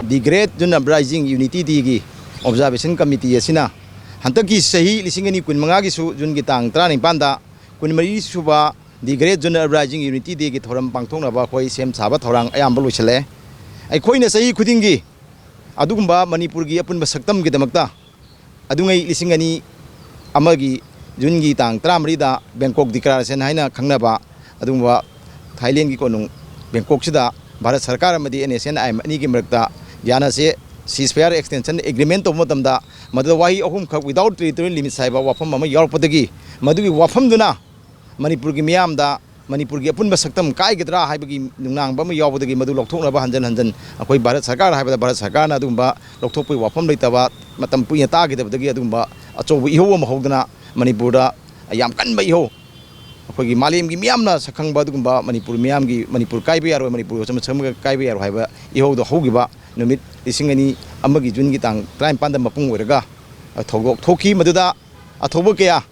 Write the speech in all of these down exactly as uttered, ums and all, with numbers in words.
The Great June Uprising Unity Dayꯒꯤ Observation Committee ꯑꯁꯤꯅ ꯍꯟꯗꯛꯀꯤ ꯆꯍꯤ ꯂꯤꯁꯤꯡ ꯑꯅꯤ ꯀꯨꯟꯃꯉꯥꯒꯤꯁꯨ ꯖꯨꯟꯒꯤ ꯇꯥꯡ ꯇꯔꯥꯅꯤꯄꯥꯟꯗ ꯀꯨꯟꯃꯔꯤ ꯁꯨꯕ The Great June Uprising Unity Dayꯒꯤ ꯊꯧꯔꯝ ꯄꯥꯡꯊꯣꯛꯅꯕ ꯑꯩꯈꯣꯏ ꯁꯦꯝ ꯁꯥꯕ ꯊꯧꯔꯥꯡ ꯑꯌꯥꯝꯕ ꯂꯣꯏꯁꯤꯜꯂꯦ꯫ ꯑꯩꯈꯣꯏꯅ ꯆꯍꯤ ꯈꯨꯗꯤꯡꯒꯤ ꯑꯗꯨꯒꯨꯝꯕ ꯃꯅꯤꯄꯨꯔꯒꯤ ꯑꯄꯨꯟꯕ ꯁꯛꯇꯝꯒꯤꯗꯃꯛꯇ ꯑꯗꯨꯉꯩ ꯂꯤꯁꯤꯡ ꯑꯅꯤ ꯑꯃꯒꯤ ꯖꯨꯟꯒꯤ ꯇꯥꯡ ꯇꯔꯥꯃꯔꯤꯗ Bangkok Declaration ꯍꯥꯏꯅ ꯈꯪꯅꯕ ꯑꯗꯨꯒꯨꯝꯕ ꯊꯥꯏꯂꯦꯟꯒꯤ ꯀꯣꯅꯨꯡ ꯕꯦꯡꯀꯣꯛꯁꯤꯗ ꯚꯥꯔꯠ ꯁꯔꯀꯥꯔ ꯑꯃꯗꯤ NSCN-IM ꯑꯅꯤꯒꯤ ꯃꯔꯛꯇ ꯌꯥꯅꯁꯦ ceasefire extension agreement ꯇꯧꯕ ꯃꯇꯝꯗ ꯃꯗꯨꯗ ꯋꯥꯍꯩ ꯑꯍꯨꯝꯈꯛ without territorial limits ꯍꯥꯏꯕ ꯋꯥꯐꯝ ꯑꯃ ꯌꯥꯎꯔꯛꯄꯗꯒꯤ ꯃꯗꯨꯒꯤ ꯋꯥꯐꯝꯗꯨꯅ ꯃꯅꯤꯄꯨꯔꯒꯤ ꯃꯤꯌꯥꯝꯗ ꯃꯅꯤꯄꯨꯔꯒꯤ ꯑꯄꯨꯟꯕ ꯁꯛꯇꯝ ꯀꯥꯏꯒꯗ꯭ꯔꯥ ꯍꯥꯏꯕꯒꯤ ꯅꯨꯡꯅꯥꯡꯕ ꯑꯃ ꯌꯥꯎꯕꯗꯒꯤ ꯃꯗꯨ ꯂꯧꯊꯣꯛꯅꯕ ꯍꯟꯖꯟ ꯍꯟꯖꯟ ꯑꯩꯈꯣꯏ ꯚꯥꯔꯠ ꯁꯔꯀꯥꯔ ꯍꯥꯏꯕꯗ ꯚꯥꯔꯠ ꯁꯔꯀꯥꯔꯅ ꯑꯗꯨꯒꯨꯝꯕ ꯂꯧꯊꯣꯛꯄꯒꯤ ꯋꯥꯐꯝ ꯂꯩꯇꯕ, ꯃꯇꯝ ꯀꯨꯏꯅ ꯇꯥꯈꯤꯗꯕꯗꯒꯤ ꯑꯗꯨꯒꯨꯝꯕ ꯑꯆꯧꯕ ꯏꯍꯧ ꯑꯃ ꯍꯧꯗꯅ ꯃꯅꯤꯄꯨꯔꯗ ꯌꯥꯝ ꯀꯟꯕ ꯏꯍꯧ, ꯑꯩꯈꯣꯏꯒꯤ ꯃꯥꯂꯦꯝꯒꯤ ꯃꯤꯌꯥꯝꯅ ꯁꯛꯈꯪꯕ ꯑꯗꯨꯒꯨꯝꯕ ꯃꯅꯤꯄꯨꯔ ꯃꯤꯌꯥꯝꯒꯤ ꯃꯅꯤꯄꯨꯔ ꯀꯥꯏꯕ ꯌꯥꯔꯣꯏ, ꯃꯅꯤꯄꯨꯔ ꯁꯛꯈꯪꯕ ꯀꯥꯏꯕ ꯌꯥꯔꯣꯏ ꯍꯥꯏꯕ ꯏꯍꯧꯗꯣ ꯍꯧꯈꯤꯕ ꯅꯨꯃꯤꯠ ꯂꯤꯁꯤꯡ ꯑꯅꯤ ꯑꯃꯒꯤ ꯖꯨꯟꯒꯤ ꯇꯥꯡ ꯇꯔꯥꯅꯤꯄꯥꯟꯗ ꯃꯄꯨꯡ ꯑꯣꯏꯔꯒ ꯊꯧꯗꯣꯛ ꯊꯣꯛꯈꯤ꯫ ꯃꯗꯨꯗ ꯑꯊꯧꯕ ꯀꯌꯥ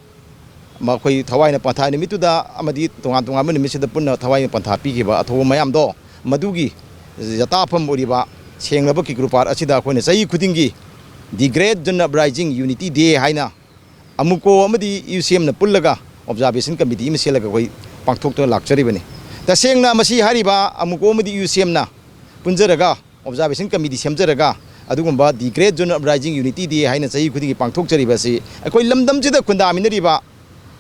ꯃꯈꯣꯏ ꯊꯋꯥꯏꯅ ꯄꯟꯊꯥ ꯅꯨꯃꯤꯠꯇꯨꯗ ꯑꯃꯗꯤ ꯇꯣꯉꯥꯟ ꯇꯣꯉꯥꯟꯕ ꯅꯨꯃꯤꯠꯁꯤꯗ ꯄꯨꯟꯅ ꯊꯋꯥꯏꯅ ꯄꯟꯊꯥ ꯄꯤꯈꯤꯕ ꯑꯊꯧꯕ ꯃꯌꯥꯝꯗꯣ, ꯃꯗꯨꯒꯤ ꯖꯇꯥꯐꯝ ꯑꯣꯏꯔꯤꯕ ꯁꯦꯡꯂꯕ ꯀꯤꯀ꯭ꯔꯨꯄꯥꯠ ꯑꯁꯤꯗ ꯑꯩꯈꯣꯏꯅ ꯆꯍꯤ ꯈꯨꯗꯤꯡꯒꯤ The Great June Uprising Unity Day ꯍꯥꯏꯅ ꯑꯃꯨꯀꯣ ꯑꯃꯗꯤ UCM-ꯅ ꯄꯨꯜꯂꯒ Observation Committee ꯑꯃ ꯁꯦꯝꯂꯒ ꯑꯩꯈꯣꯏ ꯄꯥꯡꯊꯣꯛꯇꯨꯅ ꯂꯥꯛꯆꯔꯤꯕꯅꯤ꯫ ꯇꯁꯦꯡꯅ ꯃꯁꯤ ꯍꯥꯏꯔꯤꯕ ꯑꯃꯨꯀꯣ ꯑꯃꯗꯤ UCM-ꯅ ꯄꯨꯟꯖꯔꯒ Observation Committee ꯁꯦꯝꯖꯔꯒ ꯑꯗꯨꯒꯨꯝꯕ The Great June Uprising Unity Day ꯍꯥꯏꯅ ꯆꯍꯤ ꯈꯨꯗꯤꯡꯒꯤ ꯄꯥꯡꯊꯣꯛꯆꯔꯤꯕ ꯑꯁꯤ ꯑꯩꯈꯣꯏ ꯂꯝꯗꯝꯁꯤꯗ ꯈꯨꯟꯗꯥꯃꯤꯟꯅꯔꯤꯕ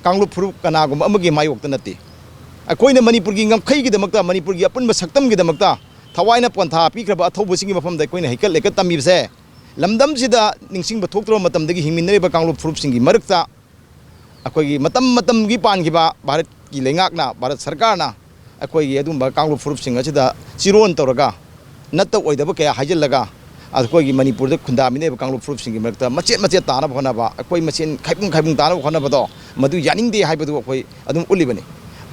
ꯀꯥꯡꯂꯨꯞ ꯐꯨꯔꯨꯞ ꯀꯅꯥꯒꯨꯝꯕ ꯑꯃꯒꯤ ꯃꯥꯌꯣꯛꯇ ꯅꯠꯇꯦ꯫ ꯑꯩꯈꯣꯏꯅ ꯃꯅꯤꯄꯨꯔꯒꯤ ꯉꯝꯈꯩꯒꯤꯗꯃꯛꯇ, ꯃꯅꯤꯄꯨꯔꯒꯤ ꯑꯄꯨꯟꯕ ꯁꯛꯇꯝꯒꯤꯗꯃꯛꯇ ꯊꯋꯥꯏꯅ ꯄꯣꯟꯊꯥ ꯄꯤꯈ꯭ꯔꯕ ꯑꯊꯧꯕꯁꯤꯡꯒꯤ ꯃꯐꯝꯗ ꯑꯩꯈꯣꯏꯅ ꯍꯩꯀꯠ ꯂꯩꯀꯠ ꯇꯝꯕꯤꯕꯁꯦ, ꯂꯝꯗꯝꯁꯤꯗ ꯅꯤꯡꯁꯤꯡꯕ ꯊꯣꯛꯇ꯭ꯔꯕ ꯃꯇꯝꯗꯒꯤ ꯍꯤꯡꯃꯤꯟꯅꯔꯤꯕ ꯀꯥꯡꯂꯨꯞ ꯐꯨꯔꯨꯞꯁꯤꯡꯒꯤ ꯃꯔꯛꯇ ꯑꯩꯈꯣꯏꯒꯤ ꯃꯇꯝ ꯃꯇꯝꯒꯤ ꯄꯥꯟꯈꯤꯕ ꯚꯥꯔꯠꯀꯤ ꯂꯩꯉꯥꯛꯅ, ꯚꯥꯔꯠ ꯁꯔꯀꯥꯔꯅ ꯑꯩꯈꯣꯏꯒꯤ ꯑꯗꯨꯝꯕ ꯀꯥꯡꯂꯨꯞ ꯐꯨꯔꯨꯞꯁꯤꯡ ꯑꯁꯤꯗ ꯆꯤꯔꯣꯟ ꯇꯧꯔꯒ, ꯅꯠꯇ ꯑꯣꯏꯗꯕ ꯀꯌꯥ ꯍꯥꯏꯖꯤꯜꯂꯒ, ꯑꯩꯈꯣꯏꯒꯤ ꯃꯅꯤꯄꯨꯔꯗ ꯈꯨꯟꯗꯥꯃꯤꯟꯅꯔꯤꯕ ꯀꯥꯡꯂꯨꯞ ꯐꯨꯔꯨꯞꯁꯤꯡꯒꯤ ꯃꯔꯛꯇ ꯃꯆꯦꯠ ꯃꯆꯦꯠ ꯇꯥꯅꯕ ꯍꯣꯠꯅꯕ, ꯑꯩꯈꯣꯏ ꯃꯁꯦꯟ ꯈꯥꯏꯕꯨꯡ ꯈꯥꯏꯕꯨꯡ ꯇꯥꯅꯕ ꯍꯣꯠꯅꯕꯗꯣ, ꯃꯗꯨ ꯌꯥꯅꯤꯡꯗꯦ ꯍꯥꯏꯕꯗꯨ ꯑꯩꯈꯣꯏ ꯑꯗꯨꯝ ꯎꯠꯂꯤꯕꯅꯤ꯫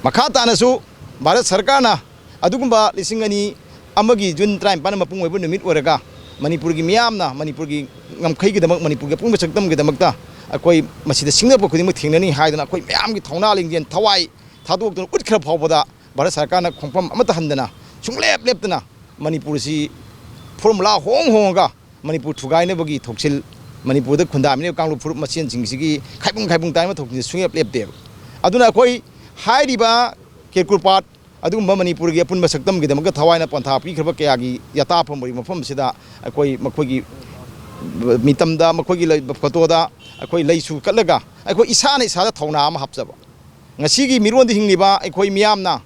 ꯃꯈꯥ ꯇꯥꯅꯁꯨ ꯚꯥꯔꯠ ꯁꯔꯀꯥꯔꯅ ꯑꯗꯨꯒꯨꯝꯕ ꯂꯤꯁꯤꯡ ꯑꯅꯤ ꯑꯃꯒꯤ ꯖꯨꯟ ꯇꯔꯥꯅꯤꯄꯥꯟ ꯃꯄꯨꯡ ꯑꯣꯏꯕ ꯅꯨꯃꯤꯠ ꯑꯣꯏꯔꯒ, ꯃꯅꯤꯄꯨꯔꯒꯤ ꯃꯤꯌꯥꯝꯅ ꯃꯅꯤꯄꯨꯔꯒꯤ ꯉꯝꯈꯩꯒꯤꯗꯃꯛ, ꯃꯅꯤꯄꯨꯔꯒꯤ ꯑꯄꯨꯟꯕ ꯁꯛꯇꯝꯒꯤꯗꯃꯛꯇ ꯑꯩꯈꯣꯏ ꯃꯁꯤꯗ ꯁꯤꯡꯅꯔꯛꯄ ꯈꯨꯗꯤꯡꯃꯛ ꯊꯦꯡꯅꯅꯤ ꯍꯥꯏꯗꯅ ꯑꯩꯈꯣꯏ ꯃꯌꯥꯝꯒꯤ ꯊꯧꯅꯥ ꯂꯤꯡꯖꯦꯜ ꯊꯋꯥꯏ ꯊꯥꯗꯣꯛꯇꯨꯅ ꯎꯠꯈ꯭ꯔ ꯐꯥꯎꯕꯗ ꯚꯥꯔꯠ ꯁꯔꯀꯥꯔꯅ ꯈꯣꯡꯐꯝ ꯑꯃꯠꯇ ꯍꯟꯗꯅ ꯁꯨꯡꯂꯦꯞ ꯂꯦꯞꯇꯅ ꯃꯅꯤꯄꯨꯔꯁꯤ ꯐꯣꯔꯃꯨꯂꯥ ꯍꯣꯡ ꯍꯣꯡꯉꯒ ꯃꯅꯤꯄꯨꯔ ꯊꯨꯒꯥꯏꯅꯕꯒꯤ ꯊꯧꯁꯤꯜ, ꯃꯅꯤꯄꯨꯔꯗ ꯈꯨꯟꯗꯥꯃꯤꯟꯅꯔꯤꯕ ꯀꯥꯡꯂꯨꯞ ꯐꯨꯔꯨꯞ ꯃꯁꯦꯟꯁꯤꯡꯁꯤꯒꯤ ꯈꯥꯏꯕꯨꯡ ꯈꯥꯏꯕꯨꯡ ꯇꯥꯏꯅꯕ ꯊꯧꯁꯤꯜꯁꯤ ꯁꯨꯡꯂꯦꯞ ꯂꯦꯞꯇꯦꯕ꯫ ꯑꯗꯨꯅ ꯑꯩꯈꯣꯏ ꯍꯥꯏꯔꯤꯕ ꯀꯦꯀꯨꯔꯄꯥꯠ ꯑꯗꯨꯒꯨꯝꯕ ꯃꯅꯤꯄꯨꯔꯒꯤ ꯑꯄꯨꯟꯕ ꯁꯛꯇꯝꯒꯤꯗꯃꯛꯇ ꯊꯋꯥꯏꯅ ꯄꯣꯟꯊꯥ ꯄꯤꯈ꯭ꯔꯕ ꯀꯌꯥꯒꯤ ꯌꯥꯇꯥꯐꯝ ꯑꯣꯏꯔꯤꯕ ꯃꯐꯝ ꯑꯁꯤꯗ ꯑꯩꯈꯣꯏ ꯃꯈꯣꯏꯒꯤ ꯃꯤꯇꯝꯗ, ꯃꯈꯣꯏꯒꯤ ꯂꯩ-, ꯐꯣꯇꯣꯗ ꯑꯩꯈꯣꯏ ꯂꯩꯁꯨ ꯀꯠꯂꯒ ꯑꯩꯈꯣꯏ ꯏꯁꯥꯅ ꯏꯁꯥꯗ ꯊꯧꯅꯥ ꯑꯃ ꯍꯥꯞꯆꯕ꯫ ꯉꯁꯤꯒꯤ ꯃꯤꯔꯣꯟꯗ ꯍꯤꯡꯂꯤꯕ ꯑꯩꯈꯣꯏ ꯃꯤꯌꯥꯝꯅ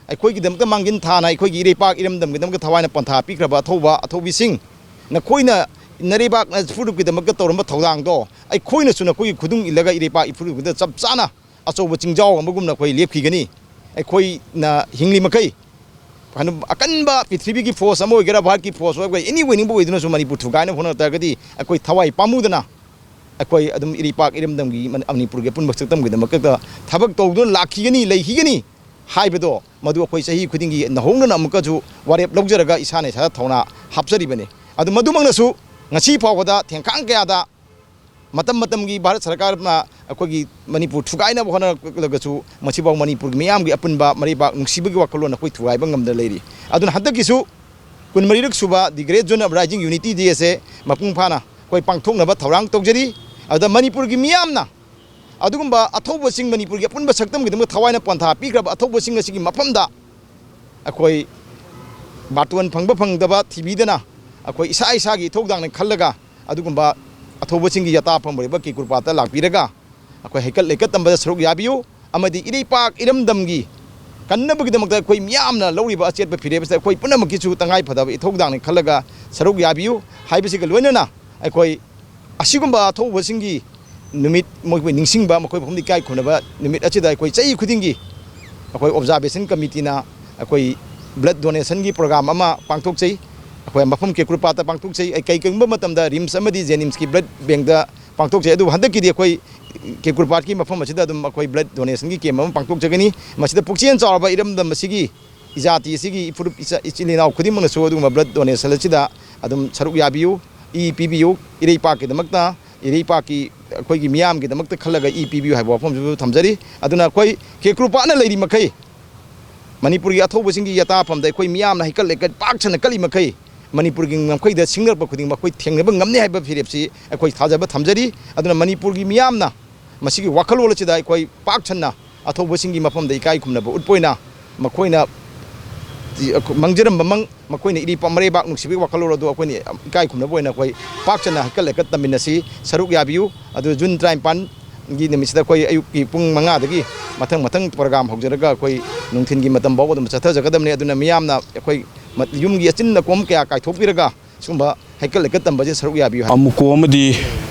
ꯑꯩꯈꯣꯏꯒꯤꯗꯃꯛꯇ ꯃꯥꯡꯖꯤꯟ ꯊꯥꯅ ꯑꯩꯈꯣꯏꯒꯤ ꯏꯔꯩꯄꯥꯛ ꯏꯔꯝꯗꯝꯒꯤꯗꯃꯛꯇ ꯊꯋꯥꯏꯅ ꯄꯣꯟꯊꯥ ꯄꯤꯈ꯭ꯔꯕ ꯑꯊꯧꯕ ꯑꯊꯧꯕꯤꯁꯤꯡ, ꯅꯈꯣꯏꯅ ꯅꯔꯩꯕꯥꯛ ꯏꯐꯨꯔꯨꯞꯀꯤꯗꯃꯛꯇ ꯇꯧꯔꯝꯕ ꯊꯧꯗꯥꯡꯗꯣ ꯑꯩꯈꯣꯏꯅꯁꯨ ꯅꯈꯣꯏꯒꯤ ꯈꯨꯗꯨꯡ ꯏꯜꯂꯒ ꯏꯔꯩꯄꯥꯛ ꯏꯐꯨꯔꯨꯞꯀꯤꯗ ꯆꯞ ꯆꯥꯅ ꯑꯆꯧꯕ ꯆꯤꯡꯖꯥꯎ ꯑꯃꯒꯨꯝꯅ ꯑꯩꯈꯣꯏ ꯂꯦꯞꯈꯤꯒꯅꯤ꯫ ꯑꯩꯈꯣꯏꯅ ꯍꯤꯡꯂꯤ ꯃꯈꯩ, ꯀꯩꯅꯣ, ꯑꯀꯟꯕ ꯄ꯭ꯔꯤꯊꯤꯕꯤꯒꯤ ꯐꯣꯔꯁ ꯑꯃ ꯑꯣꯏꯒꯦꯔꯥ, ꯚꯥꯔꯠꯀꯤ ꯐꯣꯔꯁ ꯑꯣꯏꯒꯦꯔꯥ, ꯑꯦꯅꯤ ꯑꯣꯏꯅꯤꯡꯕ ꯑꯣꯏꯗꯨꯅꯁꯨ ꯃꯅꯤꯄꯨꯔ ꯊꯨꯒꯥꯏꯅꯕ ꯍꯣꯠꯅ ꯇꯥꯔꯒꯗꯤ ꯑꯩꯈꯣꯏ ꯊꯋꯥꯏ ꯄꯥꯝꯃꯨꯗꯅ ꯑꯩꯈꯣꯏ ꯑꯗꯨꯝ ꯏꯔꯩꯄꯥꯛ ꯏꯔꯝꯗꯝꯒꯤ ꯃꯅꯤ-, ꯃꯅꯤꯄꯨꯔꯒꯤ ꯑꯄꯨꯟꯕ ꯁꯛꯇꯝꯒꯤꯗꯃꯛꯇ ꯊꯕꯛ ꯇꯧꯗꯨꯅ ꯂꯥꯛꯈꯤꯒꯅꯤ, ꯂꯩꯈꯤꯒꯅꯤ ꯍꯥꯏꯕꯗꯣ, ꯃꯗꯨ ꯑꯩꯈꯣꯏ ꯆꯍꯤ ꯈꯨꯗꯤꯡꯒꯤ ꯅꯧꯍꯧꯅꯅ ꯑꯃꯨꯛꯀꯁꯨ ꯋꯥꯔꯦꯞ ꯂꯧꯖꯔꯒ ꯏꯁꯥꯅ ꯏꯁꯥꯗ ꯊꯧꯅꯥ ꯍꯥꯞꯆꯔꯤꯕꯅꯤ꯫ ꯑꯗꯨ ꯃꯗꯨꯃꯛꯅꯁꯨ ꯉꯁꯤ ꯐꯥꯎꯕꯗ ꯊꯦꯡꯈꯥꯡ ꯀꯌꯥꯗ ꯃꯇꯝ ꯃꯇꯝꯒꯤ ꯚꯥꯔꯠ ꯁꯔꯀꯥꯔꯅ ꯑꯩꯈꯣꯏꯒꯤ ꯃꯅꯤꯄꯨꯔ ꯊꯨꯒꯥꯏꯅꯕ ꯍꯣꯠꯅꯔꯛꯂꯒꯁꯨ, ꯃꯁꯤꯐꯥꯎ ꯃꯅꯤꯄꯨꯔꯒꯤ ꯃꯤꯌꯥꯝꯒꯤ ꯑꯄꯨꯟꯕ ꯃꯔꯩꯕꯥꯛ ꯅꯨꯡꯁꯤꯕꯒꯤ ꯋꯥꯈꯜꯂꯣꯟ ꯑꯩꯈꯣꯏ ꯊꯨꯒꯥꯏꯕ ꯉꯝꯗꯅ ꯂꯩꯔꯤ꯫ ꯑꯗꯨꯅ ꯍꯟꯗꯛꯀꯤꯁꯨ ꯀꯨꯟꯃꯔꯤꯔꯛ ꯁꯨꯕ The Great Zone Uprising Unity Day ꯑꯁꯦ ꯃꯄꯨꯡ ꯐꯥꯅ ꯑꯩꯈꯣꯏ ꯄꯥꯡꯊꯣꯛꯅꯕ ꯊꯧꯔꯥꯡ ꯇꯧꯖꯔꯤ꯫ ꯑꯗꯨꯗ ꯃꯅꯤꯄꯨꯔꯒꯤ ꯃꯤꯌꯥꯝꯅ ꯑꯗꯨꯒꯨꯝꯕ ꯑꯊꯧꯕꯁꯤꯡ, ꯃꯅꯤꯄꯨꯔꯒꯤ ꯑꯄꯨꯟꯕ ꯁꯛꯇꯝꯒꯤꯗꯃꯛ ꯊꯋꯥꯏꯅ ꯄꯣꯟꯊꯥ ꯄꯤꯈ꯭ꯔꯕ ꯑꯊꯧꯕꯁꯤꯡ ꯑꯁꯤꯒꯤ ꯃꯐꯝꯗ ꯑꯩꯈꯣꯏ ꯕꯥꯔꯇꯣꯟ ꯐꯪꯕ ꯐꯪꯗꯕ ꯊꯤꯕꯤꯗꯅ, ꯑꯩꯈꯣꯏ ꯏꯁꯥ ꯏꯁꯥꯒꯤ ꯏꯊꯧꯗꯥꯡꯅ ꯈꯜꯂꯒ ꯑꯗꯨꯒꯨꯝꯕ ꯑꯊꯧꯕꯁꯤꯡꯒꯤ ꯌꯥꯇꯥꯐꯝ ꯑꯣꯏꯔꯤꯕ ꯀꯦꯀꯨꯔꯄꯥꯠꯇ ꯂꯥꯛꯄꯤꯔꯒ ꯑꯩꯈꯣꯏ ꯍꯩꯀꯠ ꯂꯩꯀꯠ ꯇꯝꯕꯗ ꯁꯔꯨꯛ ꯌꯥꯕꯤꯌꯨ꯫ ꯑꯃꯗꯤ ꯏꯔꯩꯄꯥꯛ ꯏꯔꯝꯗꯝꯒꯤ ꯀꯟꯅꯕꯒꯤꯗꯃꯛꯇ ꯑꯩꯈꯣꯏ ꯃꯤꯌꯥꯝꯅ ꯂꯧꯔꯤꯕ ꯑꯆꯦꯠꯄ ꯐꯤꯔꯦꯞ ꯑꯁꯤꯗ ꯑꯩꯈꯣꯏ ꯄꯨꯝꯅꯃꯛꯀꯤꯁꯨ ꯇꯉꯥꯏ ꯐꯗꯕ ꯏꯊꯧꯗꯥꯡꯅꯤ ꯈꯜꯂꯒ ꯁꯔꯨꯛ ꯌꯥꯕꯤꯌꯨ ꯍꯥꯏꯕꯁꯤꯒ ꯂꯣꯏꯅꯅ, ꯑꯩꯈꯣꯏ ꯑꯁꯤꯒꯨꯝꯕ ꯑꯊꯧꯕꯁꯤꯡꯒꯤ ꯅꯨꯃꯤꯠ, ꯃꯈꯣꯏꯕꯨ ꯅꯤꯡꯁꯤꯡꯕ, ꯃꯈꯣꯏꯕꯨ ꯏꯀꯥꯏ ꯈꯨꯝꯅꯕ ꯅꯨꯃꯤꯠ ꯑꯁꯤꯗ ꯑꯩꯈꯣꯏ ꯆꯍꯤ ꯈꯨꯗꯤꯡꯒꯤ ꯑꯩꯈꯣꯏ ꯑꯣꯕꯖꯥꯔꯕꯦꯁꯟ ꯀꯃꯤꯇꯤꯅ ꯑꯩꯈꯣꯏ ꯕ꯭ꯂꯗ ꯗꯣꯅꯦꯁꯟꯒꯤ ꯄ꯭ꯔꯣꯒ꯭ꯔꯥꯝ ꯑꯃ ꯄꯥꯡꯊꯣꯛꯆꯩ꯫ ꯑꯩꯈꯣꯏ ꯃꯐꯝ ꯀꯦꯀꯨꯔꯄꯥꯠꯇ ꯄꯥꯡꯊꯣꯛꯆꯩ꯫ ꯑꯩ ꯀꯩꯒꯨꯝꯕ ꯃꯇꯝꯗ ꯔꯤꯝꯁ ꯑꯃꯗꯤ ꯖꯦꯅꯤꯝꯁꯀꯤ ꯕ꯭ꯂꯗ ꯕꯦꯡꯗ ꯄꯥꯡꯊꯣꯛꯆꯩ꯫ ꯑꯗꯨꯕꯨ ꯍꯟꯗꯛꯀꯤꯗꯤ ꯑꯩꯈꯣꯏ ꯀꯦꯀꯨꯔꯄꯥꯠꯀꯤ ꯃꯐꯝ ꯑꯁꯤꯗ ꯑꯗꯨꯝ ꯑꯩꯈꯣꯏ ꯕ꯭ꯂꯗ ꯗꯣꯅꯦꯁꯟꯒꯤ ꯀꯦꯝꯞ ꯑꯃ ꯄꯥꯡꯊꯣꯛꯆꯒꯅꯤ꯫ ꯃꯁꯤꯗ ꯄꯨꯛꯆꯦꯜ ꯆꯥꯎꯔꯕ ꯏꯔꯝꯗꯝ ꯑꯁꯤꯒꯤ ꯏꯖꯥꯇꯤ ꯑꯁꯤꯒꯤ ꯏꯐꯨꯔꯨꯞ ꯏꯆꯥ-, ꯏꯆꯤꯜ ꯏꯅꯥꯎ ꯈꯨꯗꯤꯡꯃꯛꯅꯁꯨ ꯑꯗꯨꯒꯨꯝꯕ ꯕ꯭ꯂꯗ ꯗꯣꯅꯦꯁꯟ ꯑꯁꯤꯗ ꯑꯗꯨꯝ ꯁꯔꯨꯛ ꯌꯥꯕꯤꯌꯨ, ꯏ ꯄꯤꯕꯤꯌꯨ꯫ ꯏꯔꯩꯄꯥꯛꯀꯤꯗꯃꯛꯇ, ꯏꯔꯩꯄꯥꯛꯀꯤ ꯑꯩꯈꯣꯏꯒꯤ ꯃꯤꯌꯥꯝꯒꯤꯗꯃꯛꯇ ꯈꯜꯂꯒ ꯏ ꯄꯤꯕꯤꯌꯨ ꯍꯥꯏꯕ ꯋꯥꯐꯝꯁꯤꯁꯨ ꯊꯝꯖꯔꯤ꯫ ꯑꯗꯨꯅ ꯑꯩꯈꯣꯏ ꯀꯦꯀꯨꯔꯄꯥꯠꯅ ꯂꯩꯔꯤ ꯃꯈꯩ, ꯃꯅꯤꯄꯨꯔꯒꯤ ꯑꯊꯧꯕꯁꯤꯡꯒꯤ ꯌꯥꯇꯥꯐꯝꯗ ꯑꯩꯈꯣꯏ ꯃꯤꯌꯥꯝꯅ ꯍꯩꯀꯠ ꯂꯩꯀꯠ ꯄꯥꯛ ꯁꯟꯅ ꯀꯠꯂꯤ ꯃꯈꯩ, ꯃꯅꯤꯄꯨꯔꯒꯤ ꯉꯝꯈꯩꯗ ꯁꯤꯡꯅꯔꯛꯄ ꯈꯨꯗꯤꯡꯃꯛ ꯑꯩꯈꯣꯏ ꯊꯦꯡꯅꯕ ꯉꯝꯅꯤ ꯍꯥꯏꯕ ꯐꯤꯔꯦꯞꯁꯤ ꯑꯩꯈꯣꯏ ꯊꯥꯖꯕ ꯊꯝꯖꯔꯤ꯫ ꯑꯗꯨꯅ ꯃꯅꯤꯄꯨꯔꯒꯤ ꯃꯤꯌꯥꯝꯅ ꯃꯁꯤꯒꯤ ꯋꯥꯈꯜꯂꯣꯟ ꯑꯁꯤꯗ ꯑꯩꯈꯣꯏ ꯄꯥꯛ ꯁꯟꯅ ꯑꯊꯧꯕꯁꯤꯡꯒꯤ ꯃꯐꯝꯗ ꯏꯀꯥꯏ ꯈꯨꯝꯅꯕ ꯎꯠꯄ ꯑꯣꯏꯅ ꯃꯈꯣꯏꯅ ꯃꯥꯡꯖꯔꯝꯕ ꯃꯪ, ꯃꯈꯣꯏꯅ ꯏꯔꯩꯄꯥꯛ ꯃꯔꯩꯕꯥꯛ ꯅꯨꯡꯁꯤꯕꯒꯤ ꯋꯥꯈꯜꯂꯣꯟ ꯑꯗꯨ ꯑꯩꯈꯣꯏꯅ ꯏꯀꯥꯏ ꯈꯨꯝꯅꯕ ꯑꯣꯏꯅ ꯑꯩꯈꯣꯏ ꯄꯥꯛ ꯁꯟꯅ ꯍꯩꯀꯠ ꯂꯩꯀꯠ ꯇꯝꯃꯤꯟꯅꯁꯤ, ꯁꯔꯨꯛ ꯌꯥꯕꯤꯌꯨ꯫ ꯑꯗꯨ ꯖꯨꯟ ꯇꯔꯥꯅꯤꯄꯥꯟꯒꯤ ꯅꯨꯃꯤꯠꯁꯤꯗ ꯑꯩꯈꯣꯏ ꯑꯌꯨꯛꯀꯤ ꯄꯨꯡ ꯃꯉꯥꯗꯒꯤ ꯃꯊꯪ ꯃꯊꯪ ꯄ꯭ꯔꯣꯒ꯭ꯔꯥꯝ ꯍꯧꯖꯔꯒ ꯑꯩꯈꯣꯏ ꯅꯨꯡꯊꯤꯜꯒꯤ ꯃꯇꯝ ꯐꯥꯎꯕ ꯑꯗꯨꯝ ꯆꯠꯊꯖꯒꯗꯕꯅꯤ꯫ ꯑꯗꯨꯅ ꯃꯤꯌꯥꯝꯅ ꯑꯩꯈꯣꯏ ꯃ-, ꯌꯨꯝꯒꯤ ꯑꯆꯤꯟ ꯑꯀꯣꯝ ꯀꯌꯥ ꯀꯥꯏꯊꯣꯛꯄꯤꯔꯒ ꯁꯤꯒꯨꯝꯕ ꯍꯩꯀꯠ ꯂꯩꯀꯠ ꯇꯝꯕꯁꯦ ꯁꯔꯨꯛ ꯌꯥꯕꯤꯌꯨ ꯍꯥꯏ꯫ ꯑꯃꯨꯀꯣ ꯑꯃꯗꯤ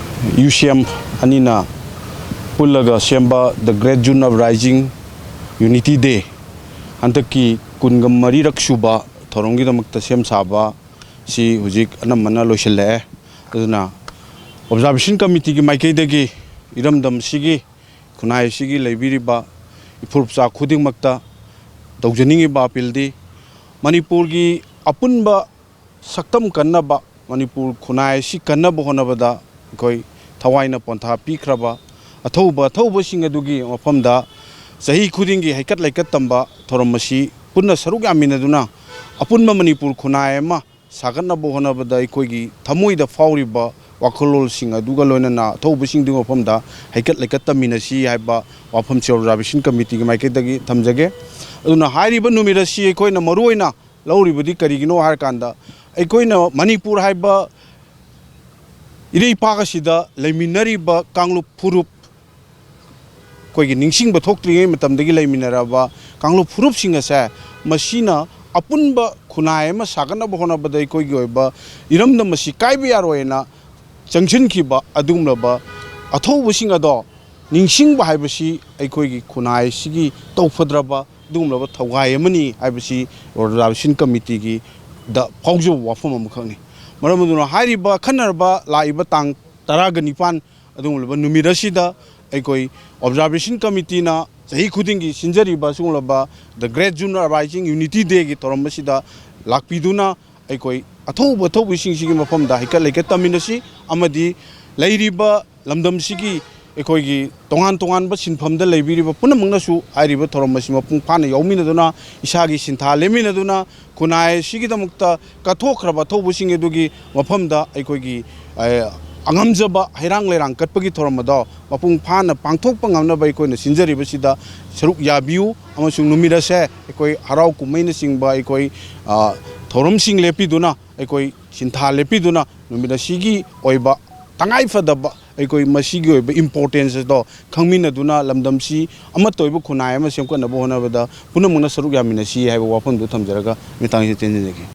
ꯌꯨ ꯁꯤ ꯑꯦꯝ ꯑꯅꯤꯅ ꯄꯨꯜꯂꯒ ꯁꯦꯝꯕ The Great June Uprising Unity Day, ꯍꯟꯗꯛꯀꯤ ꯀꯨꯟꯒ ꯃꯔꯤꯔꯛ ꯁꯨꯕ ꯊꯧꯔꯝꯒꯤꯗꯃꯛꯇ ꯁꯦꯝ ꯁꯥꯕ ꯁꯤ ꯍꯧꯖꯤꯛ ꯑꯅꯝꯕꯅ ꯂꯣꯏꯁꯤꯜꯂꯛꯑꯦ꯫ ꯑꯗꯨꯅ ꯑꯣꯕꯖꯥꯔꯕꯦꯁꯟ ꯀꯃꯤꯇꯤꯒꯤ ꯃꯥꯏꯀꯩꯗꯒꯤ ꯏꯔꯝꯗꯝꯁꯤꯒꯤ, ꯈꯨꯟꯅꯥꯏ ꯑꯁꯤꯒꯤ ꯂꯩꯕꯤꯔꯤꯕ ꯏꯐꯨꯔꯨꯞꯆꯥ ꯈꯨꯗꯤꯡꯃꯛꯇ ꯇꯧꯖꯅꯤꯡꯉꯤꯕ ꯑꯄꯤꯜꯗꯤ, ꯃꯅꯤꯄꯨꯔꯒꯤ ꯑꯄꯨꯟꯕ ꯁꯛꯇꯝ ꯀꯟꯅꯕ, ꯃꯅꯤꯄꯨꯔ ꯈꯨꯟꯅꯥꯏ ꯑꯁꯤ ꯀꯟꯅꯕ ꯍꯣꯠꯅꯕꯗ ꯑꯩꯈꯣꯏ ꯊꯋꯥꯏꯅ ꯄꯣꯟꯊꯥ ꯄꯤꯈ꯭ꯔꯕ ꯑꯊꯧꯕ ꯑꯊꯧꯕꯁꯤꯡ ꯑꯗꯨꯒꯤ ꯃꯐꯝꯗ ꯆꯍꯤ ꯈꯨꯗꯤꯡꯒꯤ ꯍꯩꯀꯠ ꯂꯩꯀꯠ ꯇꯝꯕ ꯊꯧꯔꯝ ꯑꯁꯤ ꯄꯨꯟꯅ ꯁꯔꯨꯛ ꯌꯥꯃꯤꯟꯅꯗꯨꯅ ꯑꯄꯨꯟꯕ ꯃꯅꯤꯄꯨꯔ ꯈꯨꯟꯅꯥꯏ ꯑꯃ ꯁꯥꯒꯠꯅꯕ ꯍꯣꯠꯅꯕꯗ ꯑꯩꯈꯣꯏꯒꯤ ꯊꯃꯣꯏꯗ ꯐꯥꯎꯔꯤꯕ ꯋꯥꯈꯜꯂꯣꯟꯁꯤꯡ ꯑꯗꯨꯒ ꯂꯣꯏꯅꯅ ꯑꯊꯧꯕꯁꯤꯡꯗꯨꯒꯤ ꯃꯐꯝꯗ ꯍꯩꯀꯠ ꯂꯩꯀꯠ ꯇꯝꯃꯤꯟꯅꯁꯤ ꯍꯥꯏꯕ ꯋꯥꯐꯝꯁꯤ ꯑꯣꯕꯖꯥꯔꯕꯦꯁꯟ ꯀꯃꯤꯇꯤꯒꯤ ꯃꯥꯏꯀꯩꯗꯒꯤ ꯊꯝꯖꯒꯦ꯫ ꯑꯗꯨꯅ ꯍꯥꯏꯔꯤꯕ ꯅꯨꯃꯤꯠ ꯑꯁꯤ ꯑꯩꯈꯣꯏꯅ ꯃꯔꯨꯑꯣꯏꯅ ꯂꯧꯔꯤꯕꯗꯤ ꯀꯔꯤꯒꯤꯅꯣ ꯍꯥꯏꯔꯀꯥꯟꯗ, ꯑꯩꯈꯣꯏꯅ ꯃꯅꯤꯄꯨꯔ ꯍꯥꯏꯕ ꯏꯔꯩꯄꯥꯛ ꯑꯁꯤꯗ ꯂꯩꯃꯤꯟꯅꯔꯤꯕ ꯀꯥꯡꯂꯨꯞ ꯐꯨꯔꯨꯞ, ꯑꯩꯈꯣꯏꯒꯤ ꯅꯤꯡꯁꯤꯡꯕ ꯊꯣꯛꯇ꯭ꯔꯤꯉꯩ ꯃꯇꯝꯗꯒꯤ ꯂꯩꯃꯤꯟꯅꯔꯕ ꯀꯥꯡꯂꯨꯞ ꯐꯨꯔꯨꯞꯁꯤꯡ ꯑꯁꯦ, ꯃꯁꯤꯅ ꯑꯄꯨꯟꯕ ꯈꯨꯟꯅꯥꯏ ꯑꯃ ꯁꯥꯒꯠꯅꯕ ꯍꯣꯠꯅꯕꯗ ꯑꯩꯈꯣꯏꯒꯤ ꯑꯣꯏꯕ ꯏꯔꯝꯗꯝ ꯑꯁꯤ ꯀꯥꯏꯕ ꯌꯥꯔꯣꯏꯅ ꯆꯪꯁꯤꯟꯈꯤꯕ ꯑꯗꯨꯒꯨꯝꯂꯕ ꯑꯊꯧꯕꯁꯤꯡ ꯑꯗꯣ ꯅꯤꯡꯁꯤꯡꯕ ꯍꯥꯏꯕꯁꯤ ꯑꯩꯈꯣꯏꯒꯤ ꯈꯨꯟꯅꯥꯏꯁꯤꯒꯤ ꯇꯧꯐꯗ꯭ꯔꯕ ꯑꯗꯨꯒꯨꯝꯂꯕ ꯊꯧꯒꯥꯏ ꯑꯃꯅꯤ ꯍꯥꯏꯕꯁꯤ ꯑꯣꯕꯖꯥꯔꯕꯦꯁꯟ ꯀꯃꯤꯇꯤꯒꯤꯗ ꯐꯥꯎꯖꯕ ꯋꯥꯐꯝ ꯑꯃꯈꯛꯅꯤ꯫ ꯃꯔꯝ ꯑꯗꯨꯅ ꯍꯥꯏꯔꯤꯕ ꯑꯈꯟꯅꯔꯕ ꯂꯥꯛꯏꯕ ꯇꯥꯡ ꯇꯔꯥꯒ ꯅꯤꯄꯥꯟ ꯑꯗꯨꯒꯨꯝꯂꯕ ꯅꯨꯃꯤꯠ ꯑꯁꯤꯗ ꯑꯩꯈꯣꯏ ꯑꯣꯕꯖꯥꯔꯕꯦꯁꯟ ꯀꯃꯤꯇꯤꯅ ꯆꯍꯤ ꯈꯨꯗꯤꯡꯒꯤ ꯁꯤꯟꯖꯔꯤꯕ ꯁꯤꯒꯨꯝꯂꯕ The Great June Uprising Unity Dayꯒꯤ ꯊꯧꯔꯝ ꯑꯁꯤꯗ ꯂꯥꯛꯄꯤꯗꯨꯅ ꯑꯩꯈꯣꯏ ꯑꯊꯧꯕ ꯑꯊꯧꯕꯁꯤꯡꯁꯤꯒꯤ ꯃꯐꯝꯗ ꯍꯩꯀꯠ ꯂꯩꯀꯠ ꯇꯝꯃꯤꯟꯅꯁꯤ ꯑꯃꯗꯤ ꯂꯩꯔꯤꯕ ꯂꯝꯗꯝꯁꯤꯒꯤ ꯑꯩꯈꯣꯏꯒꯤ ꯇꯣꯉꯥꯟ ꯇꯣꯉꯥꯟꯕ ꯁꯤꯟꯐꯝꯗ ꯂꯩꯕꯤꯔꯤꯕ ꯄꯨꯝꯅꯃꯛꯅꯁꯨ ꯍꯥꯏꯔꯤꯕ ꯊꯧꯔꯝ ꯑꯁꯤ ꯃꯄꯨꯡ ꯐꯥꯅ ꯌꯥꯎꯃꯤꯟꯅꯗꯨꯅ, ꯏꯁꯥꯒꯤ ꯁꯤꯟꯊꯥ ꯂꯦꯝꯃꯤꯟꯅꯗꯨꯅ, ꯈꯨꯟꯅꯥꯏ ꯑꯁꯤꯒꯤꯗꯃꯛꯇ ꯀꯠꯊꯣꯛꯈ꯭ꯔꯕ ꯑꯊꯧꯕꯁꯤꯡ ꯑꯗꯨꯒꯤ ꯃꯐꯝꯗ ꯑꯩꯈꯣꯏꯒꯤ, ꯑꯦ, ꯑꯉꯝꯖꯕ ꯍꯩꯔꯥꯡ ꯂꯩꯔꯥꯡ ꯀꯠꯄꯒꯤ ꯊꯧꯔꯝ ꯑꯗꯣ ꯃꯄꯨꯡ ꯐꯥꯅ ꯄꯥꯡꯊꯣꯛꯄ ꯉꯝꯅꯕ ꯑꯩꯈꯣꯏꯅ ꯁꯤꯟꯖꯔꯤꯕꯁꯤꯗ ꯁꯔꯨꯛ ꯌꯥꯕꯤꯌꯨ, ꯑꯃꯁꯨꯡ ꯅꯨꯃꯤꯠ ꯑꯁꯦ ꯑꯩꯈꯣꯏ ꯍꯔꯥꯎ ꯀꯨꯝꯍꯩꯅꯆꯤꯡꯕ ꯑꯩꯈꯣꯏ, ꯑ, ꯊꯧꯔꯝꯁꯤꯡ ꯂꯦꯞꯄꯤꯗꯨꯅ, ꯑꯩꯈꯣꯏ ꯁꯤꯟꯊꯥ ꯂꯦꯞꯄꯤꯗꯨꯅ ꯅꯨꯃꯤꯠ ꯑꯁꯤꯒꯤ ꯑꯣꯏꯕ ꯇꯉꯥꯏ ꯐꯗꯕ, ꯑꯩꯈꯣꯏ ꯃꯁꯤꯒꯤ ꯑꯣꯏꯕ importance ꯑꯗꯣ ꯈꯪꯃꯤꯟꯅꯗꯨꯅ ꯂꯝꯗꯝꯁꯤ ꯑꯃꯠꯇ ꯑꯣꯏꯕ ꯈꯨꯟꯅꯥꯏ ꯑꯃ ꯁꯦꯝꯒꯠꯅꯕ ꯍꯣꯠꯅꯕꯗ ꯄꯨꯝꯅꯃꯛꯅ ꯁꯔꯨꯛ ꯌꯥꯃꯤꯟꯅꯁꯤ ꯍꯥꯏꯕ ꯋꯥꯐꯝꯗꯨ ꯊꯝꯖꯔꯒ ꯃꯇꯥꯡꯁꯤꯗ ꯇꯦꯟꯖꯖꯒꯦ꯫